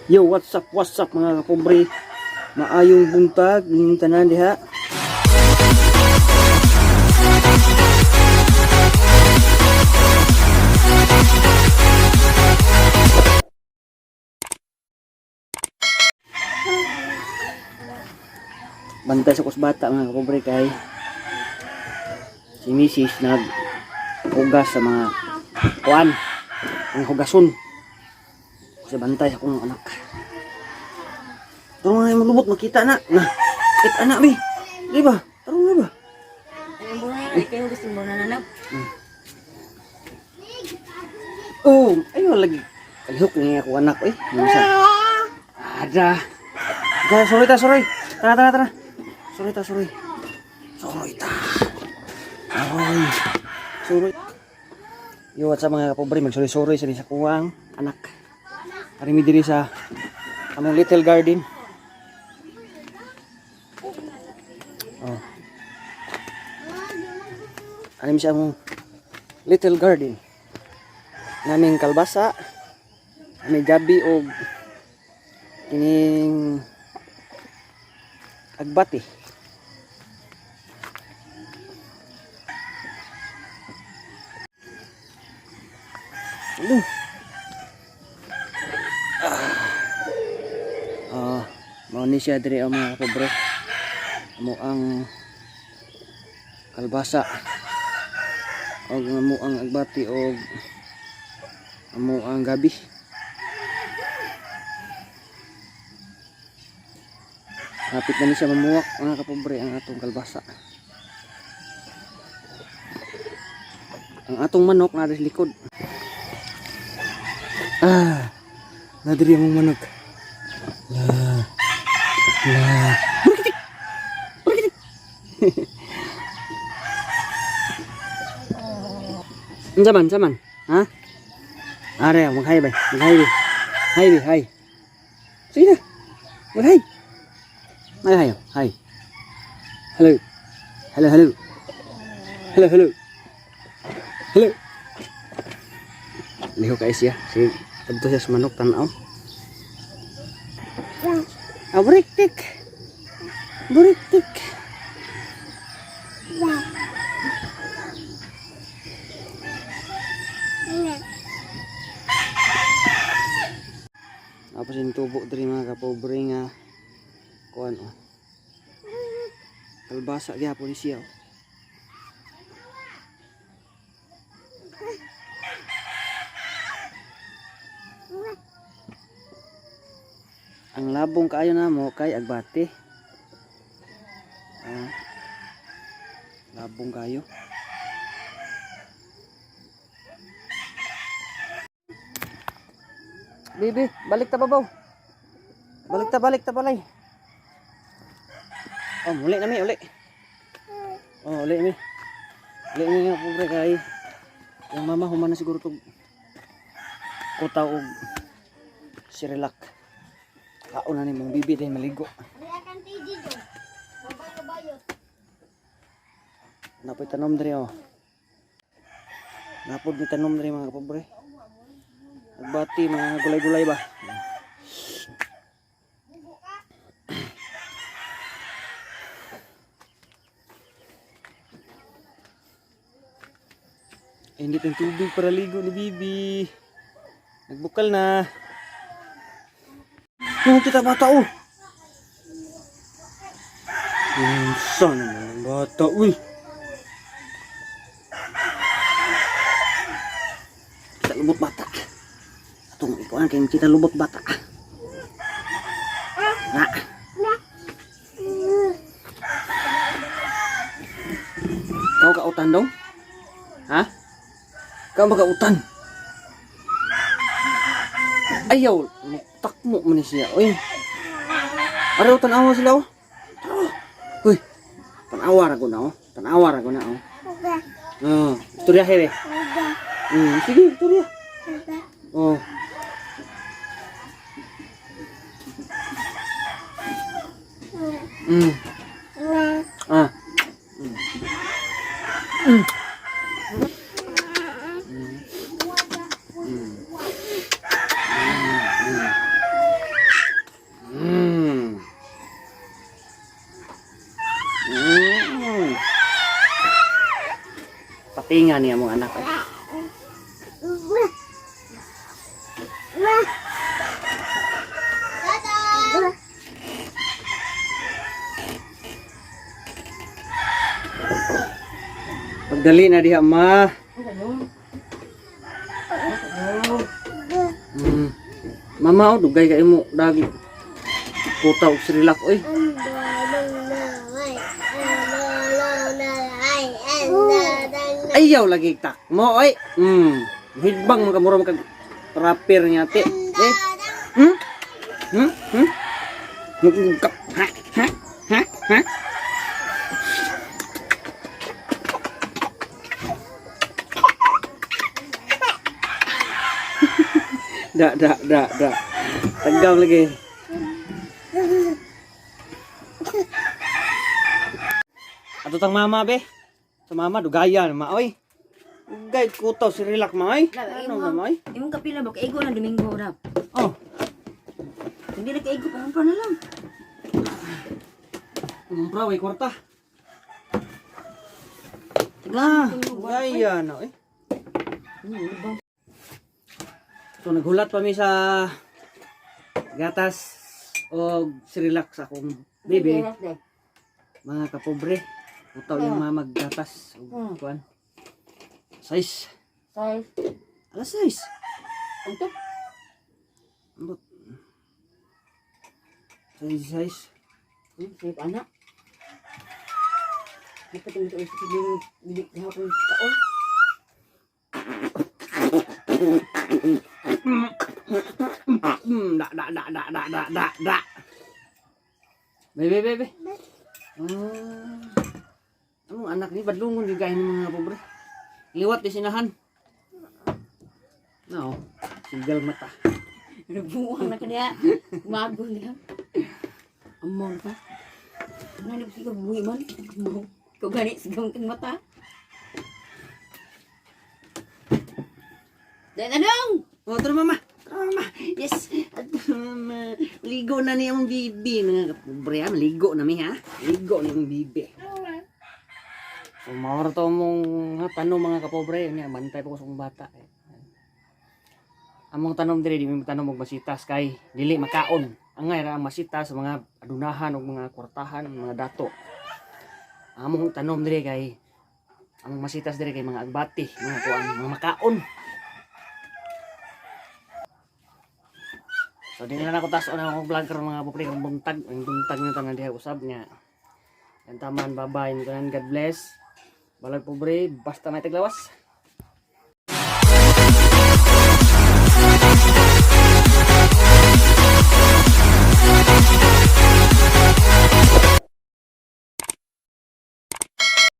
Yo, what's up mga kapobre? Maayong buntag ninyong tanan diha. Bantay sa kusbata mga kapobre kay si Mrs. nag hugas sa mga kuan, ang hugason. Sa bantay sa akong anak. Tarong na yung lubot, makita na. Na, kita na, bi. Di ba? Tarong na ba? Ang buhay, kayo gusto mo na nanap. Oh, ayun lagi. Kalihok niya ako anak, eh. Ano sa? Ada. Tara, sorry ta, sorry. Tara, tara, tara. Sorry ta, sorry. Sorry ta. Sorry. Sorry. Yo, at sa mga kapobre, magsorry-sorry sa sa kuwang anak. Karimi diri sa among little garden. Oh. Anim siya among little garden naming kalbasa, may gabi og kining agbati. Ano? Ah, mao ni siya diri ang mga kapobre. Amo ang kalbasa og amo ang agbati og amo ang gabi. Hapit na ni siya mamuwak mga kapobre ang atong kalbasa. Ang atong manok naa sa likod. Ah, naa diri among manok. La. La. Burkitik. Burkitik. Unsa man, unsa man? Ha? Are, mag-hi ba? Mag-hi ba? Hi ba? Hi. Sige na. Mag-hi. Mag-hi. Hi. Hello. Hello, hello. Hello, hello. Hello. Liho kay siya. Sige, adto siya sa manok tan-aw. Ah, buriktik. Buriktik. Tapos yung tubo diri mga kapobre nga kuan oh. Kalbasa gyapon ni siya. Oh. Ang labong kaayo namo kay agbate. Ah. Labong kayo. Bibi, balik ta babaw. Balik ta, balik ta balay. Oh, uli na mi, uli. Oh, uli mi. Uli mi nga pobre kay yung mama human na siguro tog kutaw og Cerelac. Kaon na ni mong bibi dahil maligo. Napoy tanom diri oh. Napod ni tanom diri mga kapobre. Agbati mga gulay-gulay ba. Init ang tubig para ligo ni Bibi. Nagbukal na. Ano kita bata oh? Unsa naman ang bata uy. Kita lubot bata. Atong ikuan kay kita lubot bata. Na. Kau kautan dong? Ha? Kau ba kautan? Ayaw, takmo man ni siya. Uy. Araw tanawa sila oh. Tara. Uy. Tanawa ra ko na oh. Tanawa ra ko na oh. Oh, istorya here. Sige, istorya. Oh. Ah. Patinga niya mong anak. Eh. Pagdali na diha, ma. Mama, oh, dugay ka imo dagi. Kuta og Srilak oy. Ayaw lagi tak mo oy. Hidbang man ka mura man kag rapper niya ate. Eh. Hmm? Hmm? Mugkap. Ha? Ha? Ha? Ha? Da da da da. Tagaw lagi. Ato tang mama be. Sa mama dugayan ma oy. Dugay kutaw si relax ma oy. Ano ma oy? Imong kapila ba kaigo na Domingo rap. Oh, Hindi na kaigo pa na lang. umpra way kwarta. Ah, dugaya na oy. So naghulat pa mi sa gatas og si relax akong baby. Mga kapobre. Utaw yung mga maggatas og kuan. Size. Size. Alas 6. Anto? Ambot. Size size. Safe anak. Dapat mo ito sa dili gihapon kaon. Da da da da da da da da. Bebe bebe. Ah. Anong anak ni badlungon gyud kaayo ng mga pobre. Liwat di sinahan. No, single mata. Nabuang na kaniya. Mago nila. Among pa. Ano siya buhi man? Among. Ikaw gani sigang kang mata. Dahil anong? Oh, tara mama. Tara mama. Yes. At mama. Ligo na niya ang bibi. Mga kapobre ha. Ligo na mi ha. Ligo na yung bibi. So, maura to mong ha, tanong mga kapobre. Niya, bantay pa ko sa akong bata. Eh. Among tanom dire di mi tanom og masitas kay dili makaon. Angay ra ang masitas sa mga adunahan og mga kwartahan, mga dato. Among tanom dire kay among masitas dire kay mga agbati, mga kuan, mga makaon. So di na lang ako taas na akong vlog karon mga pobre ang buntag, ang buntag na tanan diha usab niya. Ang taman, bye-bye, tanan, God bless. Balag pobre, basta may taglawas.